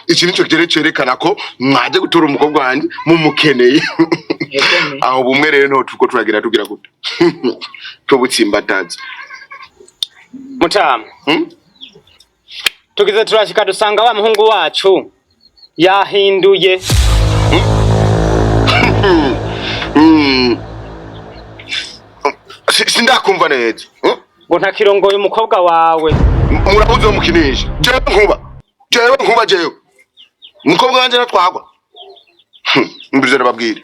Iki nico kigere cerekana ko mwaje gutora umukobwa wanjye mumukeneye. Aho bumwe rero niho turiko turagira tugira gute tubutsimbataza. Mutama, tugize turashika dusanga wa muhungu wacu yahinduye. Sindakumva neza. Ngo ntakirongoye umukobwa wawe. Murabuze mukinisha. Jewe nkuba, jewe nkuba, jewe umukobwa wanje natwagwa. Mbirize ndababwire,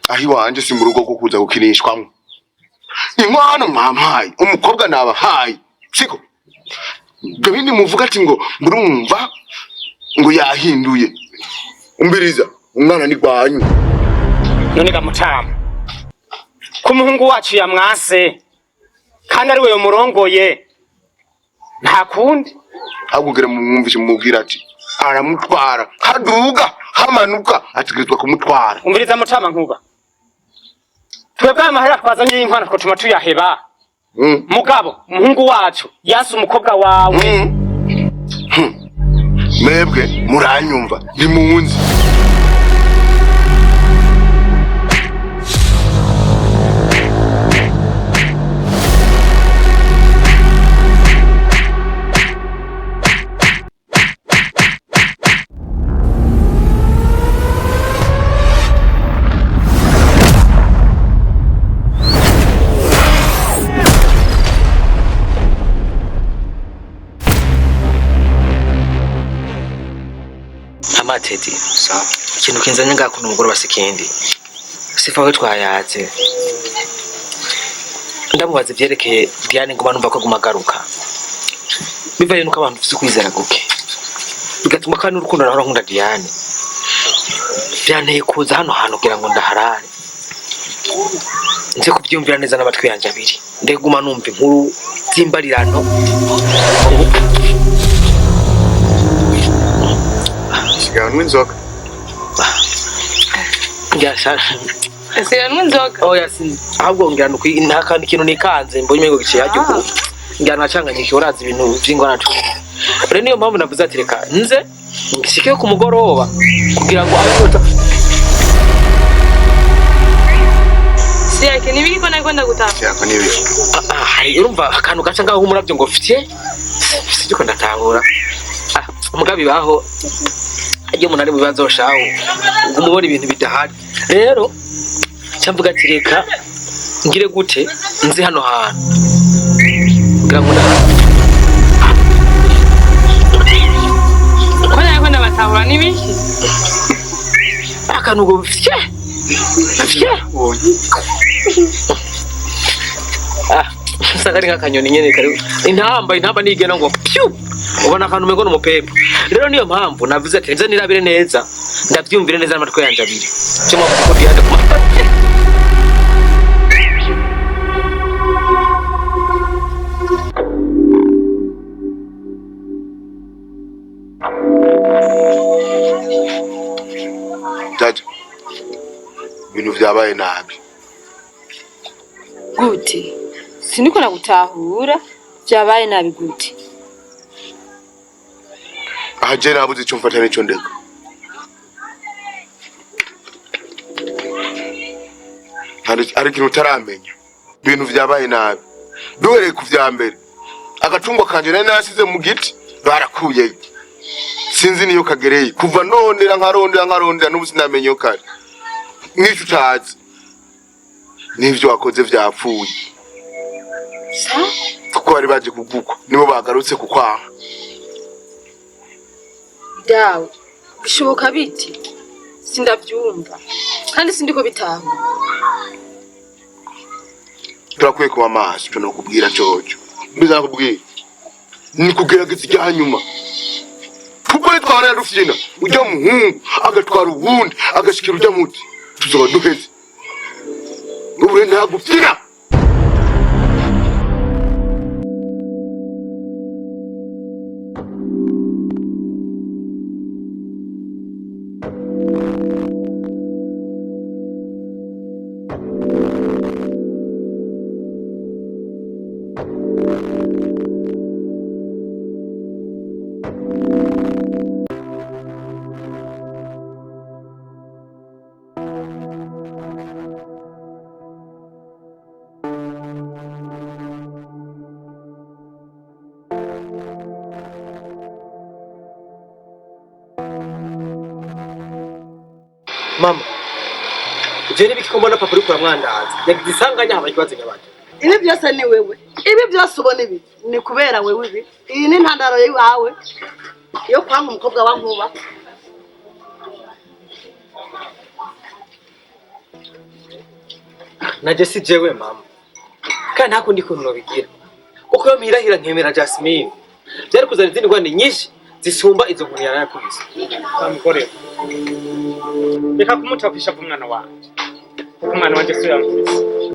aho iwanje si mu rugo rwo kuza gukinishwamwo. Inkwano mwampaye, umukobwa nabahaye, siko ibyo bindi muvuga ati ngo murumva ngo yahinduye. Umbiriza, umwana ni gwanyu. None ga mutama, ko umuhungu wacu yamwase kandi ari we murongoye, nta kundi. Ahubwo mumwumvishe, mumubwira ati aramutwara haduga hamanuka, ategerezwa kumutwara. Umviriza mutama nkuba, twebwe amahera twazanye y'inkwano twotuma tuyaheba. Mugabo umuhungu wacu yanse umukobwa wawe. Mwebwe muranyumva, ntimunzi. Amatedi, ikintu kinzanye ngaha kuno mugoroba si ikindi, sifa we twayatse. Ndamubaza ivyerekeye Diane, nguma numva ko aguma agaruka, bivaye nuko abantu dufise ukwizera guke, bigatuma kandi urukundo nahora nkunda Diane vyanteye kuza hano hantu kugira ngo ndaharare, nze kuvyumvira neza n'amatwi yanje abiri, ndeguma numva inkuru z'imbarirano. Siganwa inzoga. Siganwa inzoga. Oya, ahubwo ngira nuko nta kandi kintu nikanze mbonye umengo giciye hajya uku, ngira nacanganyikiwe, urazi ibintu vy'ingorane. Rero niyo mpamvu navuze ati reka nze ngishikeyo ku mugoroba kugira ngo abe yota. Siyake nibiki ko nariko ndagutaka. Yako nibi. Ah, hari urumva akantu gaca ngaho nk'umuravyo ngo fye, siriko ndatahura. Ah, mugabi baho iyo umuntu ari mu bibazo shaho uguma ubona ibintu bidahari. Rero mvuga ati reka ngire gute nzi hano hantu kugira ngo Ko nariko ndabatahura nibiki? Akantu ngo fye fye. Ah, usanga ari nk'akanyoni nyene kari intamba, intamba nigena ngo pyu, ubona akantu umengo n'umupepo. Rero niyo mpamvu navuze ati nze nirabire neza, ndavyumvire neza n'amatwi yanje abiri, cyo mwavuze ko Diane kuma. Jaja, ibintu vyabaye nabi. Gute? Siniko nagutahura, vyabaye nabi gute? Aha je nabuze ico mfata n'ico ndeka. Hari ikintu utaramenya. Ibintu vyabaye nabi. Duhereye ku vya mbere, agatungwa kanje nari nasize mu giti barakuyeyo, sinzi niyo kagereye. Kuva nondera nkarondera nkarondera, n'ubu sinamenya iyo kari. Nk'icyo utazi n'ivyo wakoze vyapfuye. Sa? Kuko bari baje kugukwa, nibo bagarutse kukwanka. Dawe, bishoboka biti? Sindavyumva kandi sindiko bitahura. Turakwiye kuba maso. Ico nokubwira coco, mbizakubwira ni kugerageza irya nyuma, kuko nitwahora dufyina ujya muhungu agatwara uwundi agashikira ujya muti, tuzoba duheze. Ubu rero nta gufyina. Mama, ivyo ni biki ko mbona papa uriko uramwandaza? Yagize isanganya, habaye ikibazo nyabaki? Ibi byose ni wewe, ibi byose ubona ibi ni kubera wewe. Ibi iyi ni intandaro yawe yo kwanga umukobwa wa Nkuba. Naje si jewe mama, kandi nta kundi kuntu nobigira, kuko iyo mpirahira nkemera Jasmine byari kuzana izindi ngorane nyinshi zisumba izo nkoni yarayakubise. Bamukorera, reka kumutapisha umwana wanje, kuko umwana wanje si yamufise.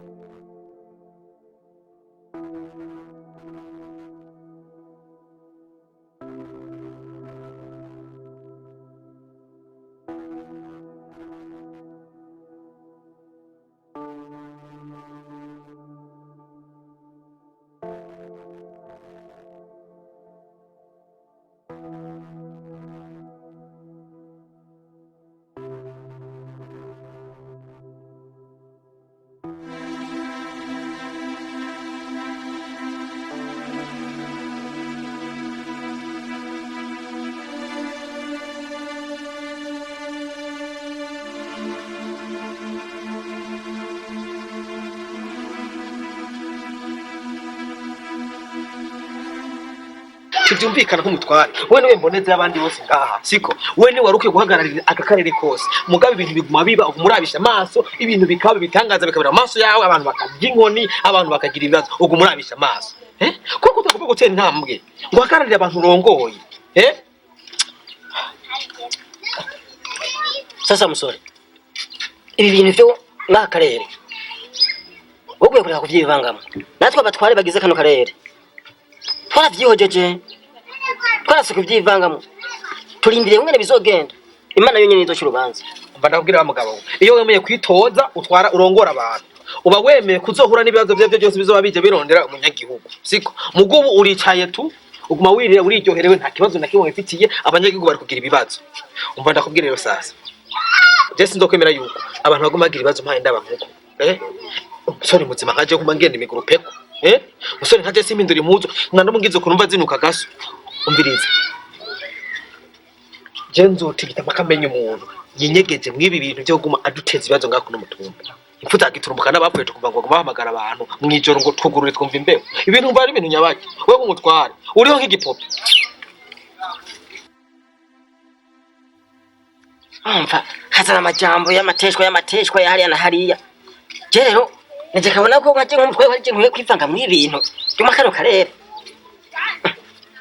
Ntibyumvikana nk'umutware. We niwe mboneza y'abandi bose ngaha, siko? We niwe wari ukwiye guhagararira aka karere kose, mugabe ibintu biguma biba, uguma urabisha amaso, ibintu bikaba ibitangaza, bikabera mu maso yawe, abantu bakarya inkoni, abantu bakagira ibibazo, uguma urabisha amaso, eh? Kuko utagomba gutera intambwe ngo uhagararire abantu urongoye, eh? Sasa musore, ibi bintu vyo mwaka karere wowe kureka kuvyivangamo. Natwe abatware bagize kano karere twaravyihojeje, twarase kuvyivangamo, turindiriye ngene bizogenda. Imana yonyene izoca urubanza. Mba ndakubwira wa mugabo we, iyo wemeye kwitoza utwara, urongora abantu, uba wemeye kuzohura n'ibibazo vyavyo byose bizoba bije birondera umunyagihugu, siko? Mugubu uricaye tu, uguma wirira, uriryoherewe, nta kibazo na kimwe wifitiye, abanyagihugu bari kugira ibibazo. Umva ndakubwira rero sasa, je sinzokwemera yuko abantu baguma bagira ibibazo mpaye ndaba nkuko, eh? Umusore muzima nkaje kuma ngenda imigurupeko, eh? Umusore nkaje simpindura impuzu mwana mungize ukuntu mva zinuka gaso. Umviriza, je nzotigita mpaka umuntu yinyegeje mw'ibi bintu byo guma aduteza ibibazo ngaho kuno mutumba. Impfu zagiturumbuka n'abapfuye, tukumva ngo baguma bahamagara abantu mw'ijoro ngo twugurure twumva imbeho. Ibintu mva ari ibintu nyabaki. Wewe nk'umutware uriho nk'igipope. Umva, hazana amajambo y'amateshwa y'amateshwa ya hariya na hariya. Je rero nije kabona ko nkaje nk'umutwe wari nkwiye kwivanga mw'ibintu byo muri kano karere.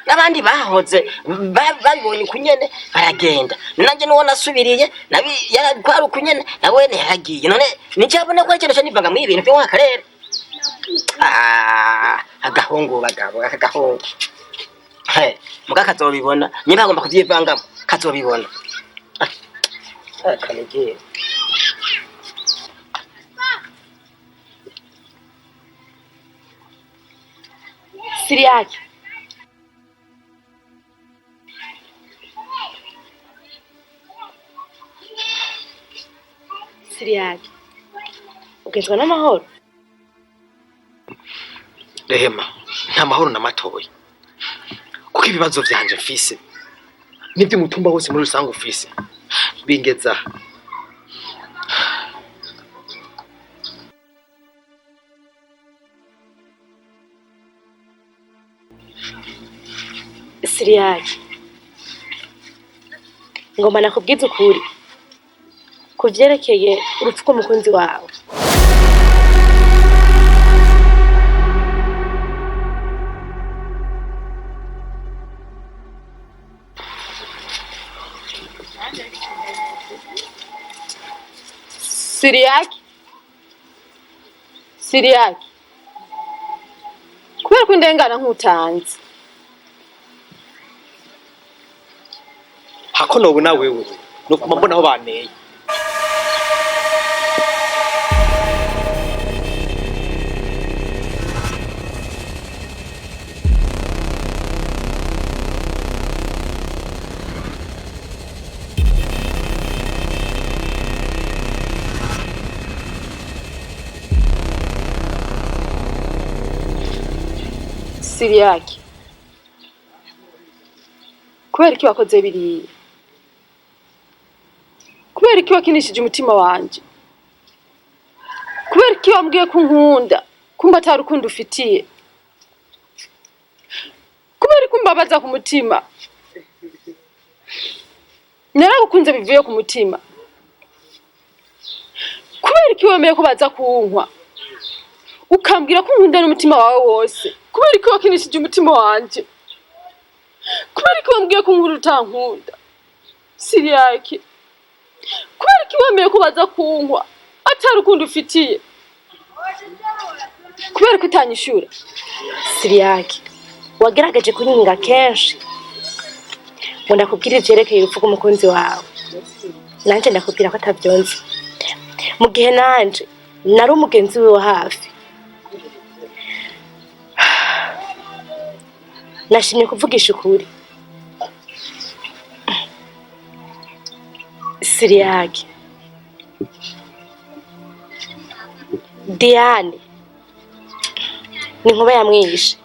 N'abandi bahoze babibonye ukunyene baragenda, nanjye nuwo nasubiriye nabi kwari ukunyene, nawe yaragiye. None nicabona ko ari ikintu nivanga mw'ibintu byo muri aka karere. Ah, agahungu bagabo, aka gahungu. He, muga kazobibona nyine, agomba kuvyivangamo, kazobibona. Ah, kanegera. Siriyake, Siriyake, ugezwa n'amahoro? Rehema, nta mahoro na matoya, kuko ibibazo vyanje mfise n'ivy'umutumba wose muri rusange ufise bingeza aha. Siriyake, ngomba nakubwiza ukuri ku vyerekeye urupfu rw'umukunzi wawe. Siriyake, Siriyake, kubera ko indengana nk'utanzi. Hako nobona wewe nokuma mbona aho banteye. Siriyake, kubera iki wakoze biriya? Kubera Kubera iki wakinishije umutima wanje? Kubera iki wambwiye ko unkunda kumba ata rukundo ufitiye? Kubera ko umbabaza ku mutima? Naragukunze bivuye ku mutima. Kubera iki wemeye ko baza kunkwa ukambwira ko unkunda n'umutima wawe wose? Kubera iki wakinishije umutima wanje? Kubera iki wambwiye ko unkunda utankunda? Siriyake, kubera iki wemeye ko baza kunkwa ata rukundo ufitiye? Kubera ko utanyishura? Siriyake, wagerageje kunyinga kenshi ngo ndakubwire ivyerekeye urupfu rw'umukunzi wawe, nanje ndakubwira ko atavyonzi, mu gihe nanje nari umugenzi wiwe hafi. Nashimye kuvugisha ukuri. Siriyake, Diane ni nkuba yamwishe.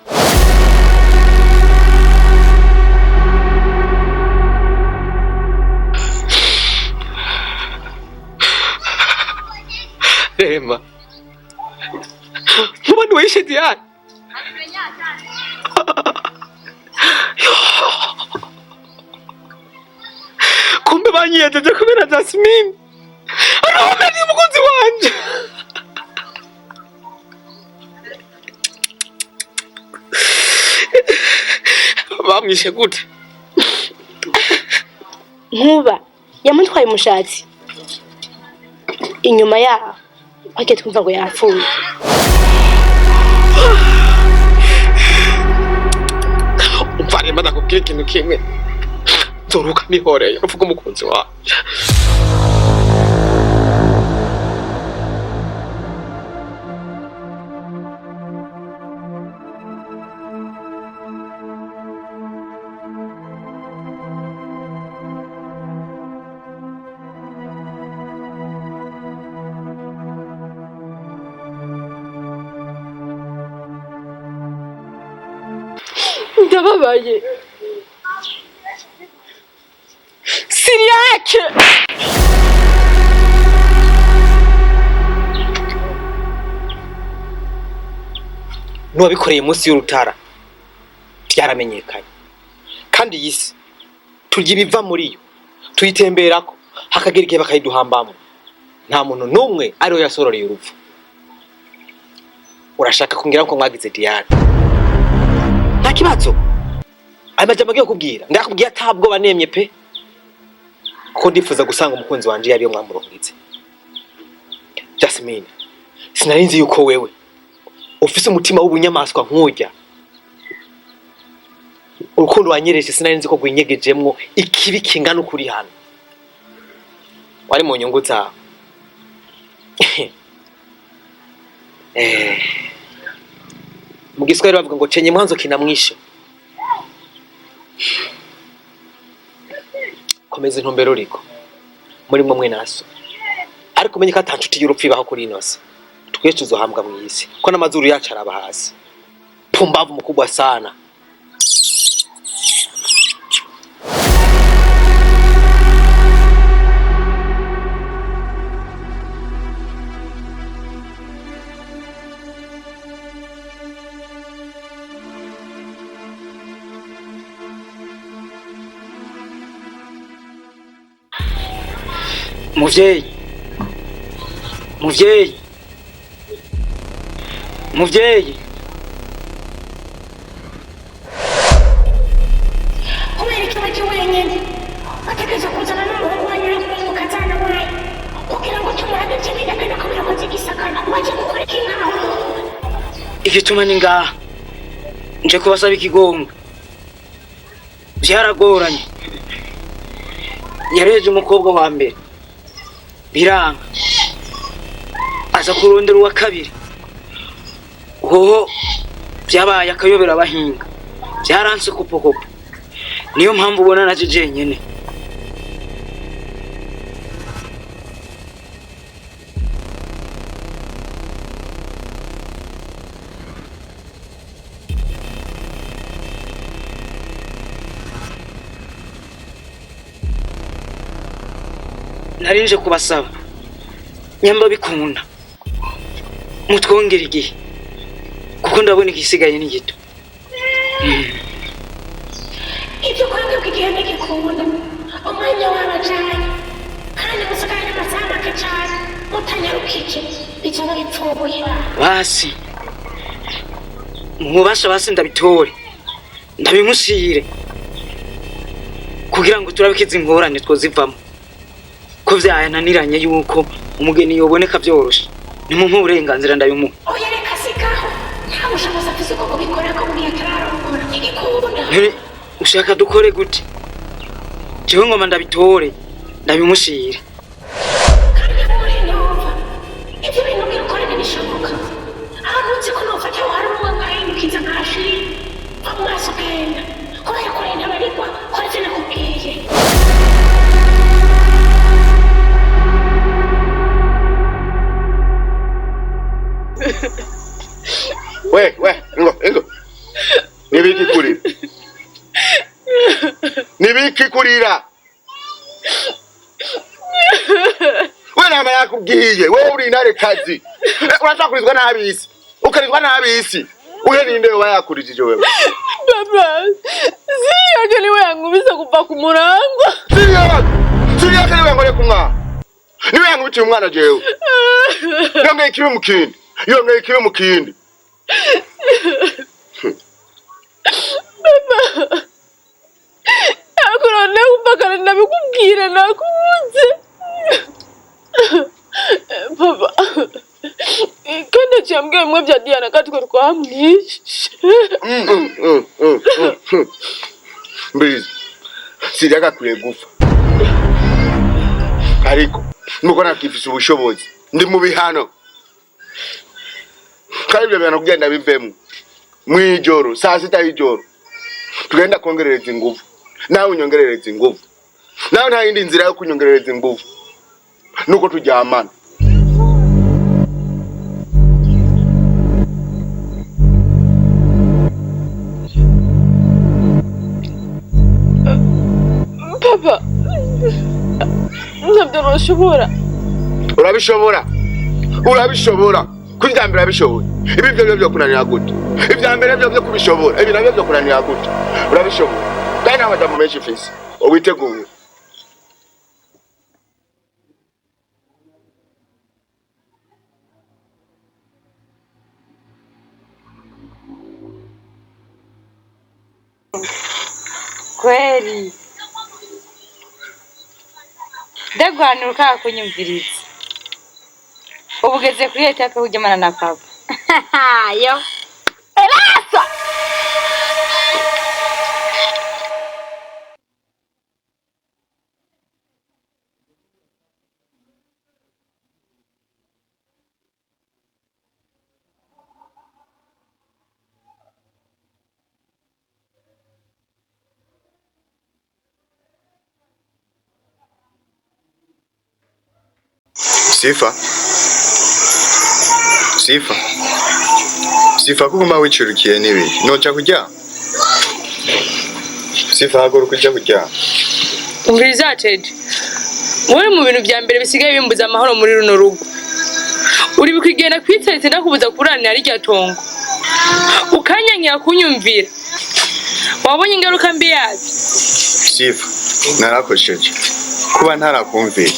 Rema, nkuba ntiwishe Diane. Kumbe banyiyejeje kubera Jasmine arahomeye umukunzi wanje. Bamwishe gute? Nkuba yamutwaye umushatsi, inyuma yaho twagiye twumva ngo yapfuye. Umva Rema, ndakubwira ikintu kimwe, nzoruka nihoreye urupfu rw'umukunzi wanje. Ndababaye Siriyake. N'uwabikoreye munsi y'urutara byaramenyekanye, kandi iyi si turya ibiva muri yo, tuyitemberako hakagera igihe bakayiduhambamo. Nta muntu n'umwe ariwe yasororeye urupfu. Urashaka kumbwira ko mwagize Diane? Nta kibazo, ayo majambo agiye kukubwira ndakubwiye atabwoba nemye pe, kuko ndifuza gusanga umukunzi wanje iyo ariyo mwamurungitse. Jasmine, sinari nzi yuko wewe ufise umutima w'ubunyamaswa nk'urya. Urukundo wanyereje sinari nzi ko rwinyegejemwo ikibi kingana ukuri. Hano wari mu nyungu zawe. Eh, mu Giswahili bavuga ngo chenye mwanzo kina mwisho. Komeza intumbero uriko muri mwe naso, ariko umenye ko ata nshuti y'urupfu ibaho kuri ino si. Twese tuzohambwa mw'isi ko n'amazuru yacu araba hasi. Pumbavu mkubwa sana. Muvyeyi, muvyeyi, muvyeyi. Kubera ikibazo wenyine bategereza kuzana n'umuhungu wa nyirakuru mukazana wayo kugira ngo tumurabe ibyo bigana ko birakoze igisakara waje gukora iki nkaho. Igituma ni ngaha nje kubasaba ikigonga, byaragoranye. Yareje umukobwa wa mbere biranga, aza kurondera uwa kabiri. Hoho byabaye akayobera abahinga, byaranse kupokopo. Niyo mpamvu ubona naje jenyene. Narinje kubasaba nyamba bikunda mutwongera igihe kuko ndabona igisigaye ni gito. Ibyo kwanga igihe ntigikunda umwanya wabajanye kandi musigaye n'amasaha make cane mutanyarukije bizoba bipfuye. Basi mubasha basi ndabitore ndabimushyire kugira ngo turabe ko izi ngorane twozivamo ko byananiranye yuko umugeni yoboneka byoroshe nimumpe uburenganzira ndabimuha. Oya reka sigaho nta bushobozi afise bwo kubikora ko mugihe atararongora ntigikunda. None ushaka dukore gute? Jewe ngoma ndabitore ndabimushyire. Kandi muri numva ibyo bintu ubwira ntibishoboka aho ntuzi ko nofata wari umwe nkahindukiza nkashira va mu maso genda kubera ko uri ntabarigwa kora ivyo nakubwiye. We we ingo ingo, nibiki kurira, nibiki kurira? We nama yakubwiye wewe uri intare kazi. Urashaka kurizwa n'abisi ukarizwa n'abisi uhe ninde yoba yakurijije wewe? Baba, Siriyake niwe yankubise kuva ku murango. Siriyake Siriyake niwe yankore ku mwana, niwe yankubitiye umwana jewe. Yongeye ikibi mu kindi, yongeye ikibi mu kindi. Baba, ariko noneho umva ndabikubwira nakubuze. Papa, kandi aciye ambwira bimwe bya Diana kandi twe twamwishe. Mbizi Siriyake akwiye gupfa ariko nuko nakifise ubushobozi ndi mu bihano kandi ibyo bihano kugenda bivemo mwijoro saa sita y'ijoro tugenda kongerereza inguvu nawe unyongerereza inguvu nawe nta yindi nzira yo kunyongerereza inguvu nuko turyamana. Papa, ntabyo nashobora. Urabishobora, urabishobora ko ibya mbere urabishoboye ibi byo byo kunanira gute? Ibya mbere byo byo kubishobora ibi nabyo byo kunanira gute? Urabishobora kandi nta majambo menshi mfise witeguye. Kweli ndaguhanura ukanga kunyumviriza ubu ugeze kuri etape yo kuryamana na papa yo. Elasa! Sifa Sifa Sifa kuguma wicurukiye n'ibiki noja kuryama? Sifa haguruka uja kuryama. Umviriza Ted, wowe mu bintu vya mbere bisigaye bimbuza amahoro muri runo rugo uri bikigenda kwiteretse ndakubuza kuranira rirya tongo ukanyankira kunyumvira wabonye ingaruka mbi yabyo. Sifa narakosheje kuba ntarakumvira.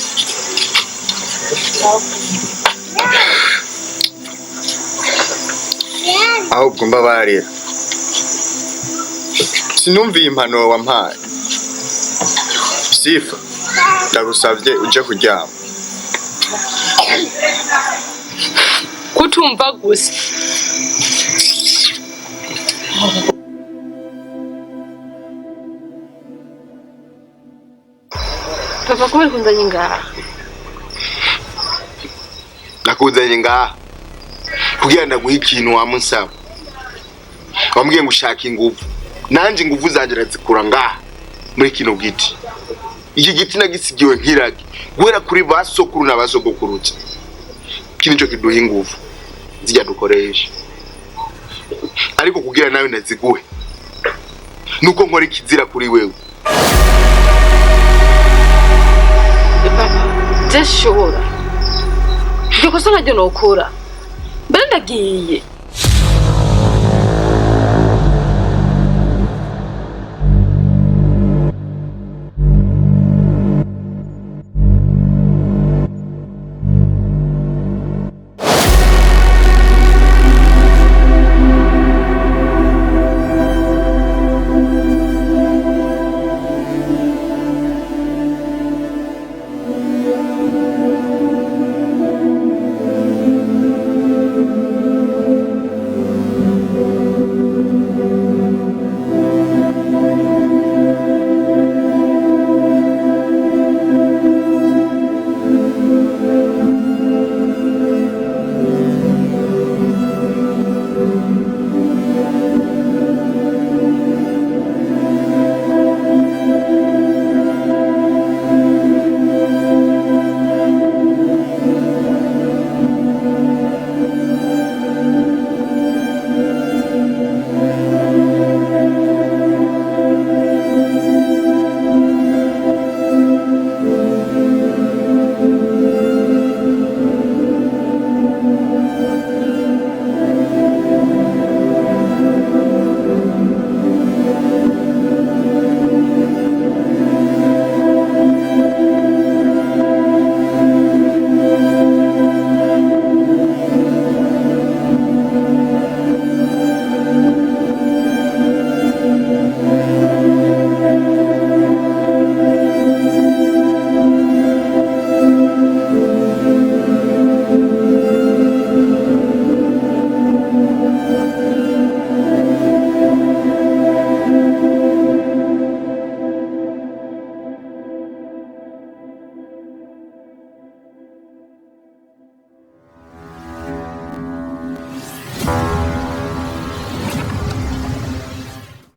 Ahubwo mbabarira sinumviye impanuro wampaye. Sifa ndagusavye uje kuryama. Kutumva gusa. Papa, kubera kunzanye ngaha? Nakuzanye ngaha kugira ndaguhe ikintu wamusaba. Wambwiye ngo ushaka inguvu, nanje inguvu zanje ndazikura ngaha muri kino giti. Iki giti nagisigiwe nk'iragi guhera kuri ba sokuru na ba sogokuruza. Iki nico kiduha inguvu zijya dukoresha, ariko kugira nawe ndaziguhe nuko nkora ikizira kuri wewe. Papa, Je shobora iryo kosa ntaryo nokora, mbere ndagiye.